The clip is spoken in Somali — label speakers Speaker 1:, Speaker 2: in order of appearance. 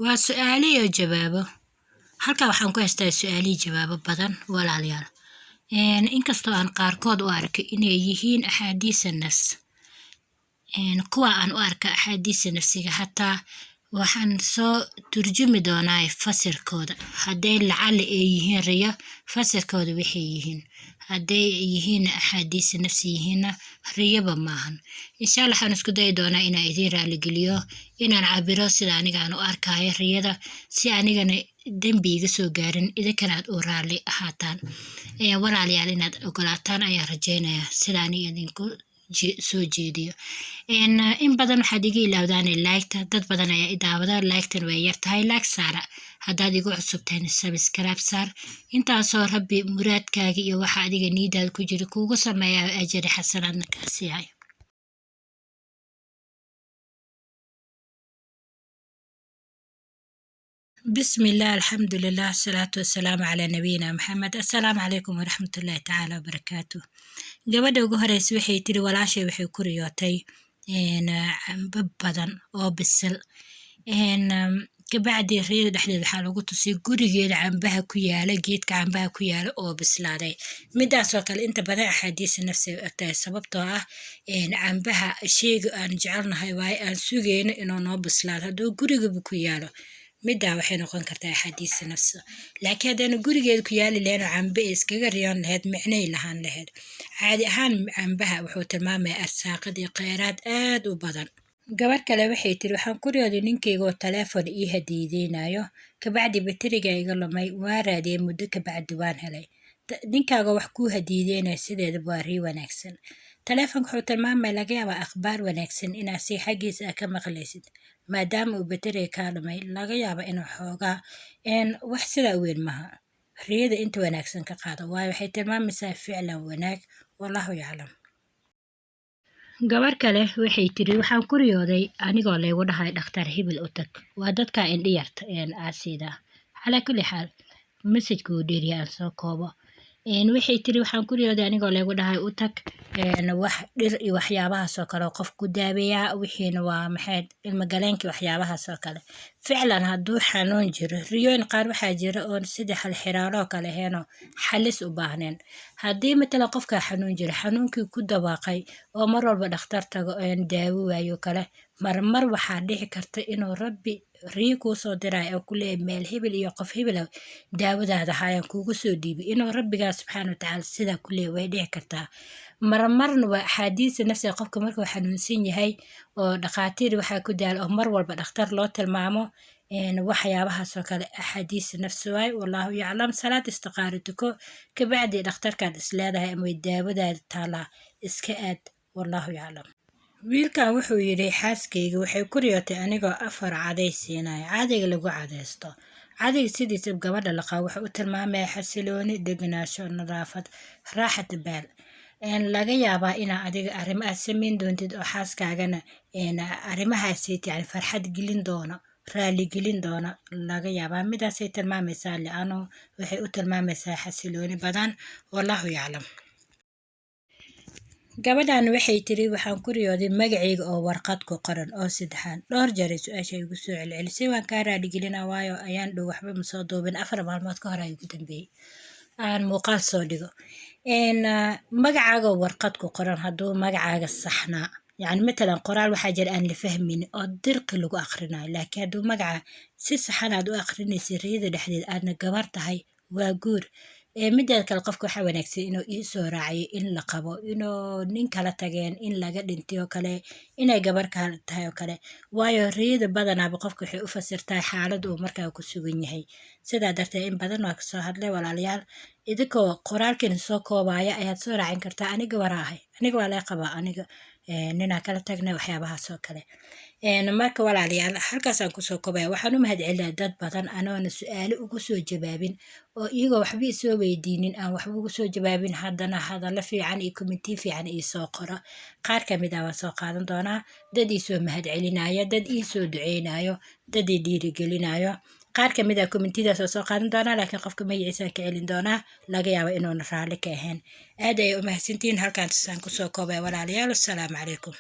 Speaker 1: Waa su'aalo iyo jawaabo. Halkaa waxaan ku haystaa su'aalo iyo jawaabo badan, walaalayaal. Inkastoo aan qaarkood u arkay inay yihiin axaadiisa nafs. Kuwa aan u arka axaadiisa nafsiga hataa waxaan soo turjumi doonaa fasirkooda. Hadday lacala ay yihiin riyo, fasirkooda waxay yihiin. Hadday yihiin axaadiisa nafsi yihiinna, riyaba maahan. Insha Allah waxaan isku dayi doonaa inaan idiin raaligeliyo, inaan cabiro sida aniga aan u arkayo riyada, si anigana dembi iga soo gaarin, idinkana aad u raalli ahaataan. Walaalayaal, inaad ogolaataan ayaan rajaynayaa sida aniga idinku soo jeediyo. In badan waxaad iga ilaawdaan like-ta. Dad badan ayaa i daawada, like-tan way yar tahay. Like saara. Haddaad igu cusub tahay, subscribe saar. Intaasoo Rabbi muraadkaaga iyo waxa adiga niidaada ku jira kuugu sameeyaa, ajari xasanaadna kaa siihay. بسم الله، الحمد لله، الصلاة والسلام على نبينا محمد. السلام عليكم ورحمة الله تعالى وبركاته. Gabadha ugu horeysa waxay tiri: walaashay waxay ku riyootay cambo badan oo bisil. Kabacdi riyada dhexdeeda waxaa lagu tusay gurigeeda cambaha ku yaala, geedka cambaha ku yaala oo bislaaday. Midaasoo kale inta badan axaadiisa nafsi ay u egtahay, sababtoo ah cambaha sheyga aan jecelnahay waaye, aan sugeyno inuu noo bislaado. Hadduu gurigaba ku yaalo, middaa waxay noqon kartaa axaadiisa nafsi. Laakiin haddayna gurigeeda ku yaali lahayn oo cambe ay iskaga riyoon lahayd, micnay lahaan lahayd. Caadi ahaan cambaha wuxuu tilmaamayaa arsaaqad iyo kheyraad aad u badan. Gabar kale waxay tiri: waxaan ku riyooday ninkayga oo taleefon ii hadiideynayo, kabacdi bateriga iga lumay, waa raadiyey muddo, kabacdi waan helay. Ninkaaga wax kuu hadiideynaya sideedaba waa rii wanaagsan. Taleefonka wuxuu tilmaamaya laga yaabaa akhbaar wanaagsan inaad si xaggiisa ah ka maqlaysid. Maadaama uu bateriga kaa lumay, laga yaaba inuu xoogaa wax sidaa u weyn maha. Riyada inta wanaagsan ka qaado, waayo waxay tilmaamaysaa ficlan wanaag. Wallahu yaclam. Gabar kale waxay tiri: waxaan ku riyooday anigoo laygu dhahay dhakhtar hebel u tag. Waa dadka indhiyarta aasida. Calaa kulli xaal, message-ka wuu dheeryahay, aan soo koobo. Waxay tiri: waxaan ku riyooday anigoo laygu dhahay u tag wax dhir iyo waxyaabahaas oo kale oo qof ku daaweeyaa, wixiina waa maxay, ilmagaleenkii, waxyaabahaas oo kale. Ficlan hadduu xanuun jiro, riyooyin qaar waxaa jira oon sidii xalxiraalo oo kale aheenoo xalis u baahneen. Haddii matalan qofka xanuun jiro, xanuunkii ku dawaaqay oo mar walba dhakhtar tago oon daawo waayo kale, marmar waxaa dhici karta inuu Rabbi riyo kuu soo dirayo oo ku leeyahay meel hebel iyo qof hebel daawadaada hayaan kuugu soo dhiibay, inuu Rabbigaa subxaana watacaala sidaa ku leeyahay way dhici kartaa. Marmarna waa axaadiisa nafsiga. Qofka markuu xanuunsan yahay oo dhakhaatiir waxaa ku daala oo mar walba dhakhtar loo tilmaamo, waxyaabahaas oo kale axaadiisa nafsi waay. Wallaahu yaclam. Salaad istiqaaro tuko, kabacdi dhakhtarkaad is leedahay ama daawadaada taalaa iska aad. Wallaahu yaclam. Wiilkan wuxuu yidhi: xaaskayga waxay ku riyootay anigoo afar caday siinaya cadayga lagu cadaysto. Cadayga sidiisa gabadha laqaa wuxuu u tilmaamaya xasilooni, degenaansho, nadaafad, raaxat baal. Laga yaabaa inaa adiga arrimo aad samayn doontid oo xaaskaagana arrimahaasi yani farxad gelin doono, raali gelin doono laga yaabaa. Midaasay tilmaamaysaa, li'ano waxay u tilmaamaysaa xasilooni badan. Wallaahu yaclam. Gabadhan waxay tiri: waxaan ku riyooday magacayga oo warqad ku qoran oo saddexaan. Dhowr jeer ay su-aasha igu soo celcelisay. Waan kaa raaligelina, waayo ayaan dhow waxba ma soo duubin. 4 maalmood ka hor ay ugu dambeeyey aan muuqaal soo dhigo. Magacaaga oo warqad ku qoran, hadduu magacaaga saxnaa, yacni matalan qoraal waxaa jira aan la fahmin oo dirqi lagu akhrinayo, laakiin hadduu magaca si saxan aad u akhrinaysa riyada dhexdeed, aadna gabar tahay, waa guur. Mideeda kale, qofka waxaa wanaagsan inuu ii soo raaciyo in la qabo, inuu nin kala tageen, in laga dhintay oo kale, inay gabar ka tahay oo kale, waayo riyada badanaaba qofka waxay u fasirtaa xaalad uu markaa ku sugan yahay. Sidaa darteed in badan waa kasoo hadlay, walaalayaal. Idinkoo qoraalkiina soo koobaya ayaad soo raacin kartaa: aniga waraa ahay, aniga waa laga qabaa, aniga ninaa kala tagnay, waxyaabahaas oo kale. Marka walaalayaal, halkaasaan kusoo koobaya. Waxaan u mahadcelinayaa dad badan anoona su-aalo ugu soo jawaabin oo iyagoo waxba isoo weydiinin aan waxba ugu soo jawaabin, haddana hadallo fiican iyo comment-i fiican iisoo qoro. Qaar ka mid ah waan soo qaadan doonaa. Dad iisoo mahadcelinaya, dad iisoo duceynayo, dad ii dhiirigelinayo. Qaar ka mid ah comment-idaas waa soo qaadan doonaa, laakiin qofka magaciisaan ka celin doonaa, laga yaabo inuuna raalli ka ahayn. Aad ayay u mahadsantihiin. Halkaan saan kusoo koobaya, walaalayaal. Assalaamu calaykum.